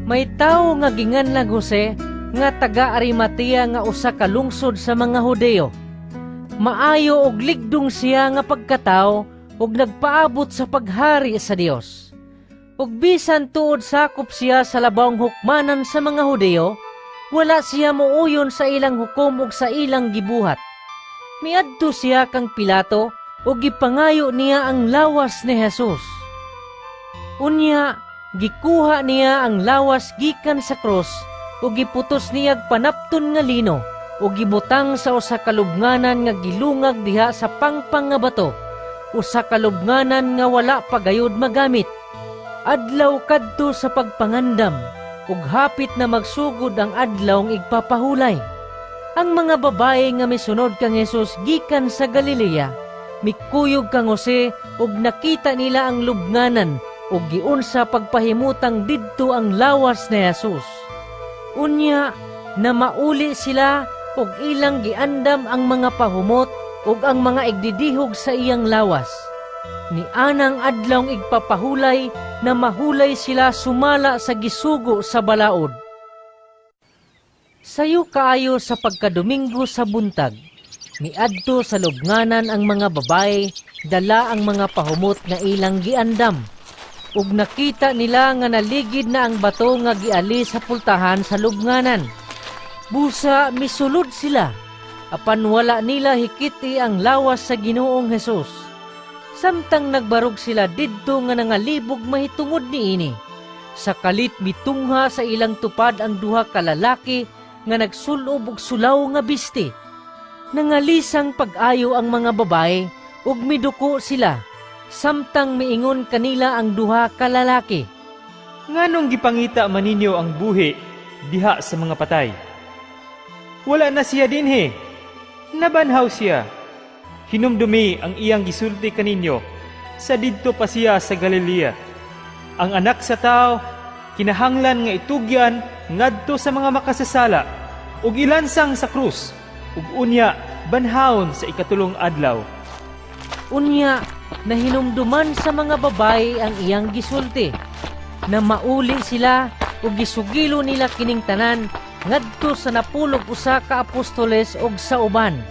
May tawo nga ginganlang Jose nga taga Arimatea nga usa ka lungsod sa mga Hudeo. Maayo og ligdong siya nga pagkatawo ug nagpaabot sa paghari sa Dios. Ug bisan tuod sakop siya sa labawng hukmanan sa mga Hudeo, wala siya muuyon sa ilang hukom ug sa ilang gibuhat. Miadto siya kang Pilato ug gipangayo niya ang lawas ni Jesus. Unya, gikuha niya ang lawas gikan sa krus ug giputos niyag panapton nga lino ug gibutang sa usa ka lubnganan nga gilungag diha sa pangpang nga bato, usa ka lubnganan nga wala pa gayud magamit. Adlaw kadto sa pagpangandam ug hapit na magsugod ang adlawng igpapahulay. Ang mga babae nga misunod kang Jesus gikan sa Galilea, mikuyog kang Jose ug nakita nila ang lubnganan ug giunsa pagpahimutang didto ang lawas ni Jesus. Unya, na mauli sila ug ilang giandam ang mga pahumot ug ang mga igdidihog sa iyang lawas. Ni anang adlawng igpapahulay na mahulay sila sumala sa gisugo sa balaod. Sayo kaayo sa pagkadomingo sa buntag, miadto sa lubnganan ang mga babae, dala ang mga pahumot nga ilang giandam. Ug nakita nila nga naligid na ang bato nga giali sa pultahan sa lubnganan. Busa misulod sila, apan wala nila hikiti ang lawas sa Ginoong Hesus. Samtang nagbarog sila didto nga nangalibog mahitungod niini, sa kalit mitungha sa ilang tupad ang duha ka lalaki nga nagsulob og sulaw nga bisti. Nangalisang pag-ayo ang mga babae ug miduko sila samtang miingon kanila ang duha ka lalaki. "Nganong gipangita man ninyo ang buhi diha sa mga patay? Wala na siya dinhi. Nabanhaw siya. Hinumdumi ang iyang gisulti kaninyo sa didto pa siya sa Galilea. Ang Anak sa Tao kinahanglan nga itugyan ngadto sa mga makasasala ug ilansang sa krus ug unya banhawon sa ikatulong adlaw." Unya, nahinumduman sa mga babae ang iyang gisulti. Na mauli sila ug gisugilo nila kining tanan ngadto sa 11 ka apostoles ug sa uban.